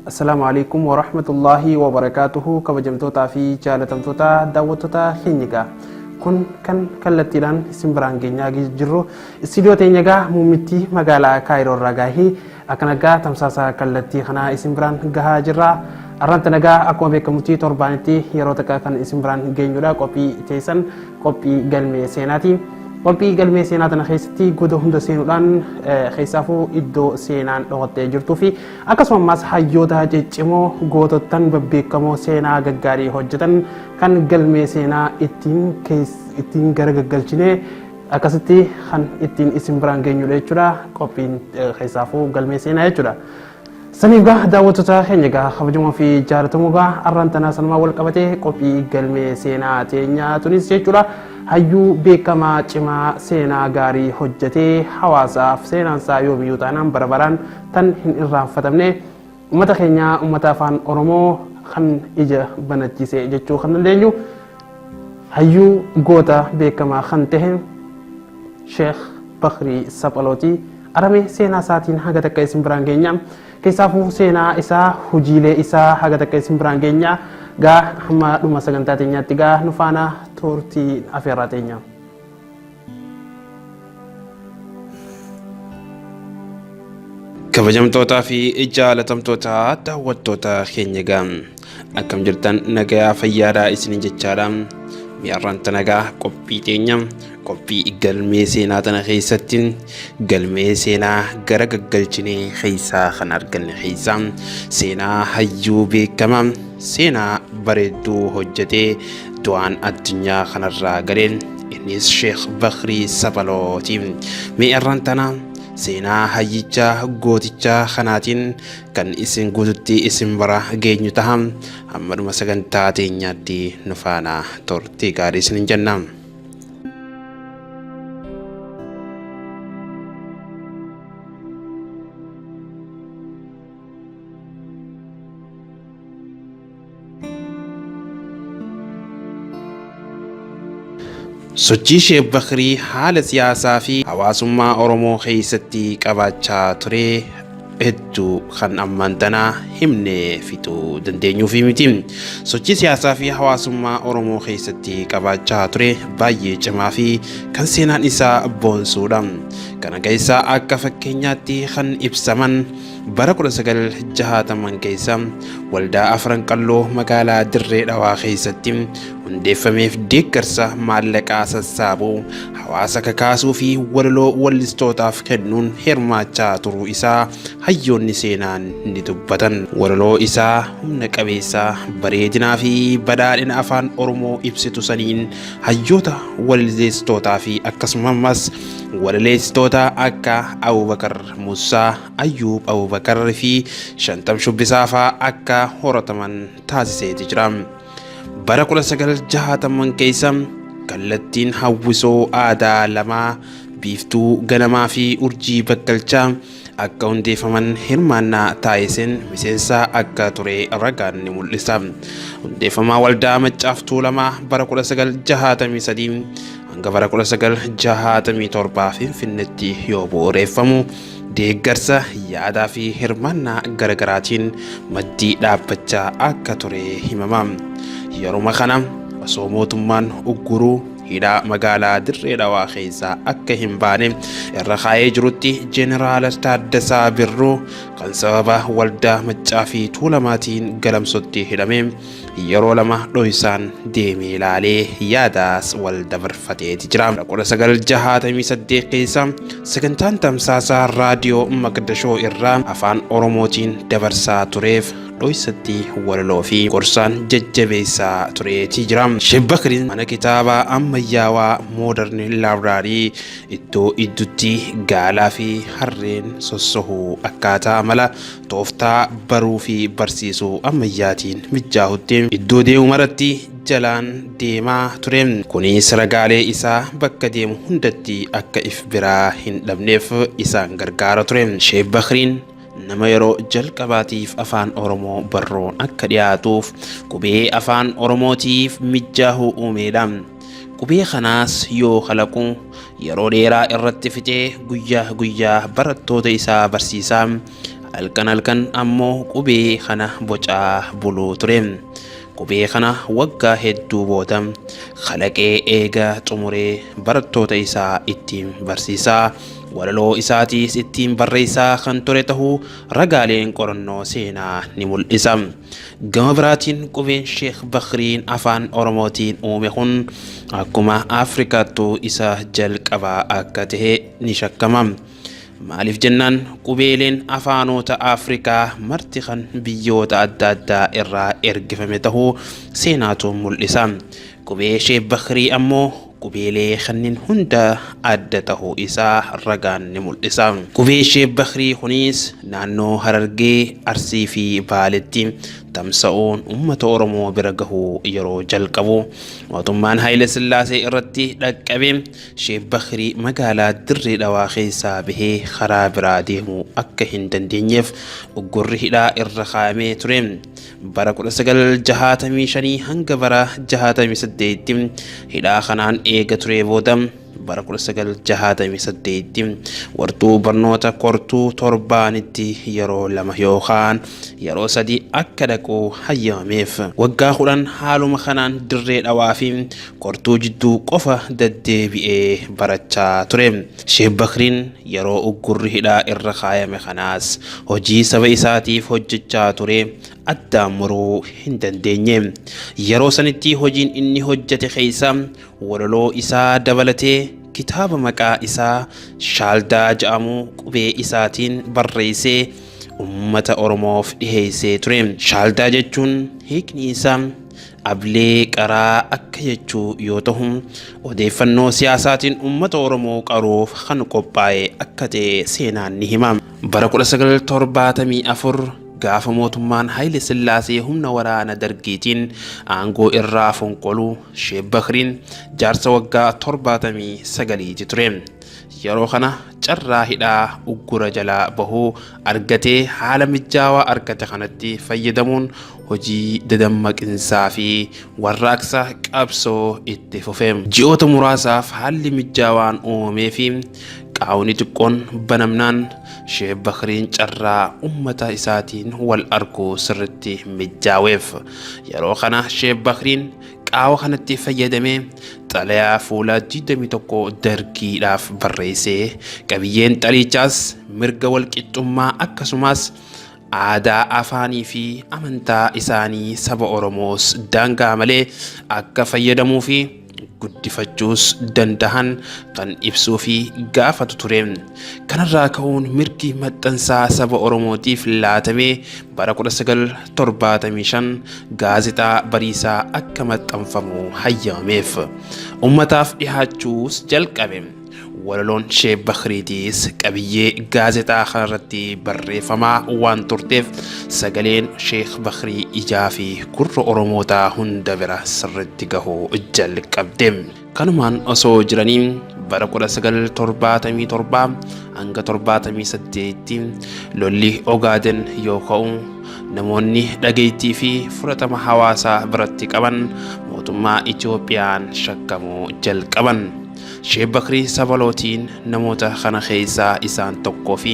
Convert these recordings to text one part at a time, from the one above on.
Assalaamu alaikum warahmatullaahi wabarakaatuhu. Kabajamtootaa fi jaalatamtoota daawwattoota keenya, egaa kun kan kallattiidhaan isin biraan geenyaa jirru istiidiyoo teenya egaa muummittii magaalaa Kaayiroo irraa gaahii akkana egaa tamsaasa kallattii kanaa isin biraan gahaa jirra. Arranta nagaa akkuma beekamutti torbaanitti yeroo takka kan isin biraan geenyudha qophii teessan, qophii galmee seenaati. Qophii galmee seenaa tana keessatti goda hunda seenuudhaan, keessaafuu iddoo seenaan dhokattee jirtuu fi akkasuma ammaas hayyoota ciccimoo, gootottan babbeekamoo seenaa gaggaarii hojjetan kan galmee seenaa ittiin gara gaggalchinee akkasitti kan ittiin isin biraan geenyudha jechuudha, qophiin keessaafuu galmee seenaa jechuudha. Saniif gaa daawwattoota keenya gaa kabajamoo fi jaalatamoo, gaa arraan tanaa sanumaa wal qabatee qophii galmee seenaa teenyaa tunis jechuudha. Hayyuu beekamaa cimaa seenaa gaarii hojjetee hawaasaaf seenaan isaa yoomiyyuu taanaan bara baraan tan hin irraanfatamne, uummata keenya, uummata afaan Oromoo kan ija banachiise jechuu kan dandeenyu, hayyuu goota beekamaa kan ta'e Sheekh Bakrii Saphalooti. Arame seenaa isaatiin haga takka isin biraan geenya. Keessaafuu seenaa isaa, hojiilee isaa haga takka isin biraan geenya. Gaa hamma dhuma sagantaa teenyaatti gaa nu faana turtii afeerraa teenya. Kabajamtootaa fi jaalatamtoota daawwattoota keenya, egaa akkam jirtan? Nagayaa fayyaadhaa isinin jechaadha. Mi'arraan nagaa qophii teenya, qophii galmee seenaa tana keessatti galmee seenaa gara gaggalchinee keessaa kan arganne keessaa seenaa hayyuu beekamaa seenaa bareedduu hojjetee du'aan addunyaa kanarraa galeen, innis Sheekh Bakrii Saphalooti. Mi'arraan tana seenaa hayyichaa gootichaa kanaatiin kan isin guututti isin bara geenyu taha. Hamma dhuma sagantaa teenyaatti nu faana turtii gaarii isinin jenna. Sochii Sheek Bakrii haala siyaasaa fi hawaasummaa Oromoo keessatti qabaachaa ture hedduu kan ammaan tana himnee fixuu dandeenyuufi miti. Sochii siyaasaa fi hawaasummaa Oromoo keessatti qabaachaa ture baay'ee cimaa fi kan seenaan isaa boonsuudha. Kana keessaa akka fakkeenyaatti kan ibsaman, bara 1960 keessa waldaa Afran Qalloo magaalaa Dirree Dhawaa keessatti hundeeffameef deeggarsa maallaqaa sassaabuu, hawaasa kakaasuu fi walaloo wallistootaaf kennuun hirmaachaa turuu isaa hayyoonni seenaan ni dubbatan. Walaloo isaa humna qabeessa, bareedinaa fi badhaadhina afaan Oromoo ibsitu saniin hayyoota walleessitootaa fi akkasumas walaleessitoota akka Abubakar Musaa, Ayyuub Abubakar fi Shantam Shubbisaa fa'aa akka horataman taasiseeti jira. Bara 1960 keessa kallattiin hawwisoo aadaa lamaa, Biiftuu Ganamaa fi Urjii Bakkalchaa, akka hundeeffaman hirmaannaa taasiseen miseensa akka ture ragaan ni mul'isa. Hundeeffamaa waldaa Maccaaf Tuulamaa bara 1963 hanga bara 1967 Finfinneetti yoo bu'uureeffamu, deeggarsa yaadaa fi hirmaannaa garaagaraatiin maddii dhaabbachaa akka ture himama. Yeruma kana osoo mootummaan ugguruu hidhaa magaalaa Dirree Dhawaa keessaa akka hin baane irra kaa'ee jirutti, Jeeneraal Taaddasaa Birruu kan sababa waldaa Maccaa fi Tuulamaatiin Galamsootti hidhame yeroo lama dhoysaan deemee ilaalee yaadaas wal dabarfateeti jira. 1968 keessa sagantaan tamsaasaa raadiyoo Maqdashoo irraa afaan Oromootiin dabarsaa tureef dhoysatti walaloo fi gorsaan jajjabeessaa tureeti jira. Sheek Bakriin mana kitaabaa ammayyaawaa, modern library, iddoo iddutti gaalaa fi harreen sossohuu akkaataa mala tooftaa baruu fi barsiisuu ammayyaatiin mijjaahutti iddoo deemu maratti jalaan deemaa ture. Kunis ragaalee isaa bakka deemu hundatti akka if biraa hin dhabneef isaan gargaara ture. Sheek Bakriin nama yeroo jalqabaatiif afaan Oromoo barroon akka dhiyaatuuf qubee afaan Oromootiif mijjaahuu uumeedha. Qubee kanaas yoo kalaqu yeroo dheeraa irratti fixee guyyaa guyyaa barattoota isaa barsiisaa Halkan halkan ammoo qubee kana bocaa buluu ture. Qubee kana waggaa hedduu booda kalaqee eega xumuree barattoota isaa ittiin barsiisaa, walaloo isaatiis ittiin barreessaa kan ture tahuu ragaaleen qorannoo seenaa ni mul'isa. Gama biraatiin qubeen Sheekh Bakriin Afaan Oromootiin uume kun akkuma Afrikaattuu isa jalqabaa akka tahe ni shakkama. Maaliif jennaan qubeeleen afaanoota Afrikaa marti kan biyyoota adda addaa irraa ergifame tahuu seenaatu mul'isa. Qubee Sheekh Bakrii ammoo qubeelee kannin hunda adda tahuu isaa ragaan ni mul'isa. Qubee Sheekh Bakrii kunis naannoo Harargee, Arsii fi Baaletti tamsa'uun ummata Oromoo bira gahuu yeroo jalqabu mootummaan Haayile Sillaasee irratti dhaqqabe Sheekh Bakrii magaalaa Dirree Dhawaa keessaa bahee karaa biraa deemuu akka hin dandeenyeef uggurri hidhaa irra kaa'amee ture. Bara 1965 hanga bara 68tti hidhaa kanaan eega turee booda bara 1968tti wartuu barnoota kortuu torbaanitti yeroo lama yookaan yeroo sadi akka dhaqu hayyamameef. Waggaa 10 haaluma kanaan Dirree Dhawaa fi Kortuu jidduu qofa deddeebi'ee barachaa ture. Sheek Bakriin yeroo uggurri hidhaa irra kaayame kanaas hojii saba isaatiif hojjechaa ture addaan muruu hin dandeenye. Yeroo sanitti hojiin inni hojjete keessa walaloo isaa dabalatee kitaaba maqaa isaa Shaaldaa ja'amu qubee isaatiin barreessee ummata Oromoof dhiheessee ture. Shaaldaa jechuun hiikni isaa Ablee qaraa akka jechuu yoo tahu, odeeffannoo siyaasaatiin uummata Oromoo qaruuf kan qophaa'e akka ta'e seenaan ni hima. Bara 1974 gaafa mootummaan Haile Sillaasee humna waraana Dargiitiin aangoo irraa fonqolu Sheek Bakriin jaarsa waggaa 79ti ture. Yeroo kana carraa hidhaa uggura jalaa bahuu argatee haala mijjaawaa argate kanatti fayyadamuun hojii dadammaqinsaa fi warraaqsa qabsoo itti fufe. Ji'oota muraasaaf haalli mijjaawaan uumamee fi qaawni xiqqoon banamnaan Sheek Bakriin carraa ummata isaatiin wal arguu sirritti mijjaaweef. Yeroo kana Sheek Bakriin Qaawa kanatti fayyadamee xalayaa fuula 21 Dargiidhaaf barreesse. Qabiyyeen xaliyichaas mirga walqixxummaa akkasumas aadaa, afaanii fi amantaa isaanii saba Oromoos daangaa malee akka fayyadamuu fi guddifachuus dandahan kan ibsuu fi gaafatu ture. Kanarraa ka'uun mirgi maxxansaa saba Oromootiif laatamee bara 1975 Gaazexaa Bariisaa akka maxxanfamu hayyamameef. Ummataaf dhihaachuus jalqabe. Walaloon Sheek Bakriitiis qabiyyee gaazexaa kanarratti barreeffamaa waan turteef sagaleen Sheek Bakrii ijaa fi gurra Oromootaa hunda bira sirriitti gahuu jalqabde. Kanumaan osoo jiranii bara 1977 hanga 78tti lolli Ogaaden yoo ka'u namoonni dhageettii fi fudhatama hawaasaa biratti qaban mootummaa Itoophiyaan shakkamuu jalqaban. Sheek Bakrii Sabalootiin namoota kana keessaa isaan tokkoo fi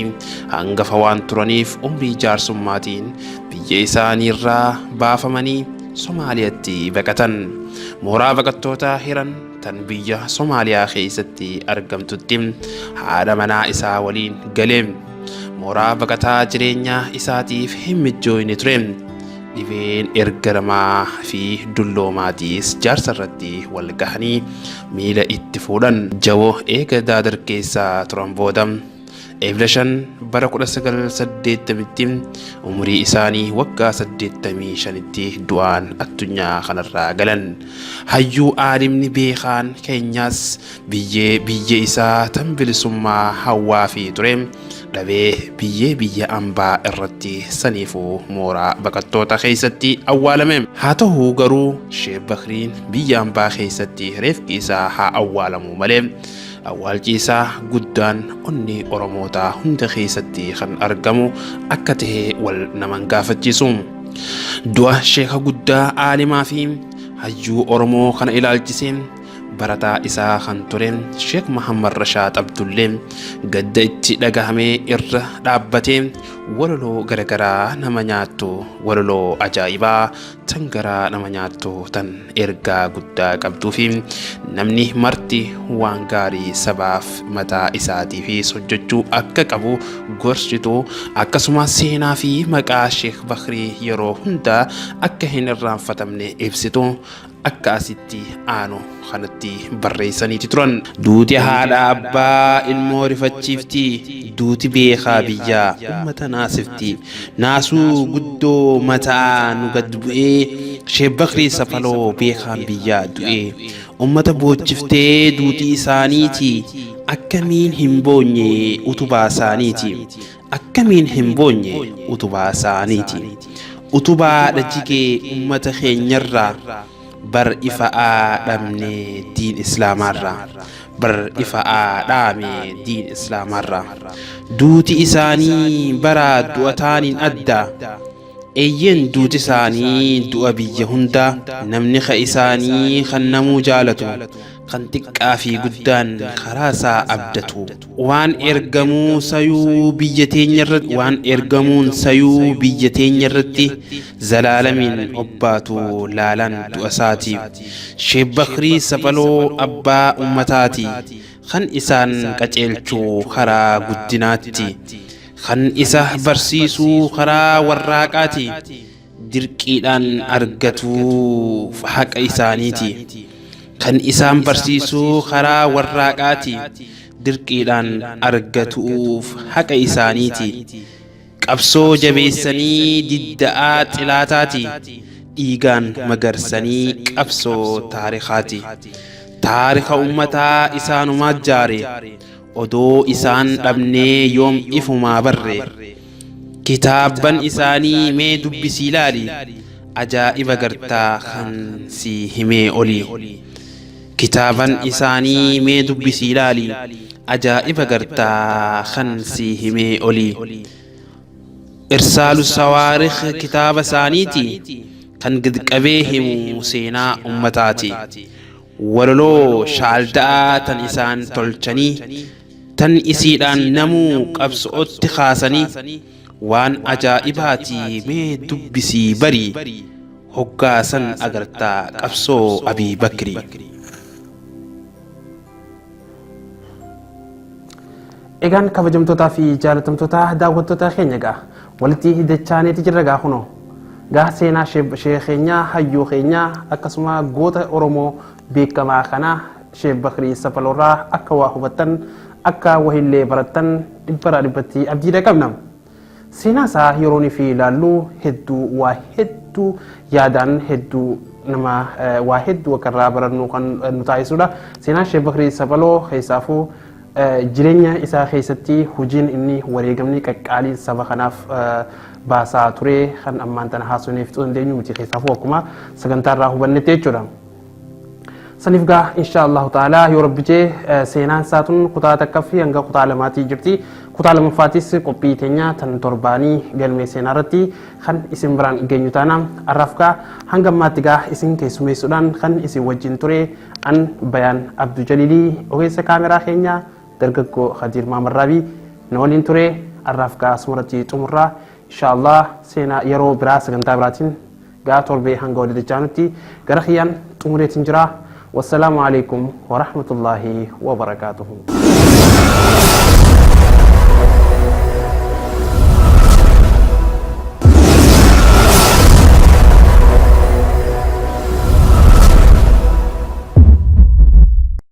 hangafa waan turaniif umrii jaarsummaatiin biyya isaaniirraa baafamanii Somaaliyaatti baqatan. Mooraa baqattootaa Hiran tan biyya Somaaliyaa keessatti argamtutti haadha manaa isaa waliin gale. Mooraa baqataa jireenya isaatiif hin mijjooyne ture. Dhibeen ergaramaa fi dulloomaatiis jaarsa irratti wal gahanii miila itti fuudhan. Jawo eega Daadar keessa turan booda Ebla 5 bara 1980tti umurii isaanii waggaa 85tti du'aan addunyaa kanarraa galan. Hayyuu aalimni beekaan keenyaas biyyee biyya isaa tan bilisummaa hawwaafii ture dhabee biyyee biyya ambaa irratti saniifuu mooraa baqattoota keessatti awwaalame. Haa ta'u garuu Sheek Bakriin biyya ambaa keessatti reefki isaa haa awwaalamuu malee Awwaalchi isaa guddaan onnee Oromootaa hunda keessatti kan argamu akka tahe wal nama hin gaafachiisu. Du'a sheeka guddaa aalimaa fi hayyuu Oromoo kana ilaalchisee Barataa isaa kan ture Sheek Muhammad Rashaad Abdullee gadda itti dhagahame irra dhaabbatee walaloo garagaraa nama nyaattu, walaloo ajaa'ibaa tan garaa nama nyaattu, tan ergaa guddaa qabduu fi namni marti waan gaarii sabaaf mataa isaatiifis hojjechuu akka qabu gorsitu, akkasumas seenaa fi maqaa Sheek Bakrii yeroo hunda akka hin irraanfatamne ibsitu akka asitti aanu kanatti barreessaniiti turan. Duuti haadha abbaa ilmoo rifachiifti, duuti beekaa biyyaa ummata naasifti. Naasuu guddoo mataa nu gad bu'ee, Sheek Bakrii Safaloo beekaan biyyaa du'ee. Ummata boochiftee duuti isaaniiti, akkamiin hin boonye utubaa isaaniiti. Akkamiin hin boonye utubaa isaaniiti. Utubaadha jigee ummata keenyarraa, bar ifa'aa dhabne diin islaamaarraa. Bar ifa'aa dhaame diin islaamaarraa. Duuti isaanii bara du'a taaniin adda. Eeyyeen duuti isaanii du'a biyya hundaa, namni ka isaanii kan namuu jaalatu, kan xiqqaa fi guddaan karaa isaa abdatu. Waan ergamuu sayuu biyya teenya irratti, waan ergamuun sayuu biyya teenya irratti zalaalamiin obbaatu laalaan du'a isaati. Sheek Bakrii Saphaloo abbaa ummataati, kan isaan qaceelchu karaa guddinaatti. Kan isa barsiisuu karaa warraaqaati. Dirqiidhaan argatuu haqa isaaniiti. Kan isaan barsiisuu karaa warraaqaati. Dirqiidhaan argatuuf haqa isaaniiti. Qabsoo jabeessanii didda'aa xilaataati. Dhiigaan magarsanii qabsoo taarikaati. Taarika ummataa isaanumaa jaare. Odoo isaan dhabnee yoom ifumaa barre. Kitaabban isaanii mee dubbisii laali. Ajaa'iba gartaa kan si himee oli. Kitaaban isaanii mee dubbisii laali. Ajaa'iba gartaa kan si himee oli. Irsaalu Sawaarikh kitaaba isaaniiti. Kan gad qabee himu seenaa ummataati. Walaloo shaalda'aa tan isaan tolchanii, tan isiidhaan namuu qabso'otti kaasanii, waan ajaa'ibaati mee dubbisii bari, hoggaa san agartaa qabsoo Abii Bakri. Egaan kabajamtootaa fi jaalatamtoota daawwattoota keenya egaa walitti dachaaneeti jirra gaa kunoo. Gaa seenaa sheekh keenyaa, hayyuu keenyaa, akkasuma goota Oromoo beekamaa kana Sheekh Bakrii Safaloorraa akka waa hubattan, akka wahillee barattan dhibbarraa dhibbatti abdiidha qabna. Seenaa isaa yeroon fi ilaallu hedduu waa hedduu yaadaan hedduu nama waa hedduu akka irraa barannu kan nu taasisudha. Seenaan Sheekh Bakrii Safaloo keessaafuu jireenya isaa keessatti hojiin inni wareegamni qaqqaaliin saba kanaaf baasaa ture kan ammaan tana haasofnee fixuu dandeenyu miti, keessaafuu akkuma sagantaa irraa hubannetti jechuudha. Saniif gaa insha Allahu ta'ala yoo rabbi jee seenaan isaa tun kutaa takka fi hanga kutaa lamaatii jirti. Kutaa lammaffaatis qophii teenya tan torbaanii galmee seenaa irratti kan isin biraan geenyu taana. Har'aaf gaa hanga ammaatti gaa isin keessummeessuudhaan kan isin wajjin ture an Bayaan Abduu Jalilii, ogeessa kaameraa keenya dargaggoo Khadiir Maamarraabii na waliin ture. Har'aaf gaa asumarratti xumurraa, insha Allah seenaa yeroo biraa sagantaa biraatiin gaa torbee hanga walitti chaanutti gara kiyyaan xumureetiin jira. Wassalaamu alaikum warahmatullaahi wabarakaatuhu.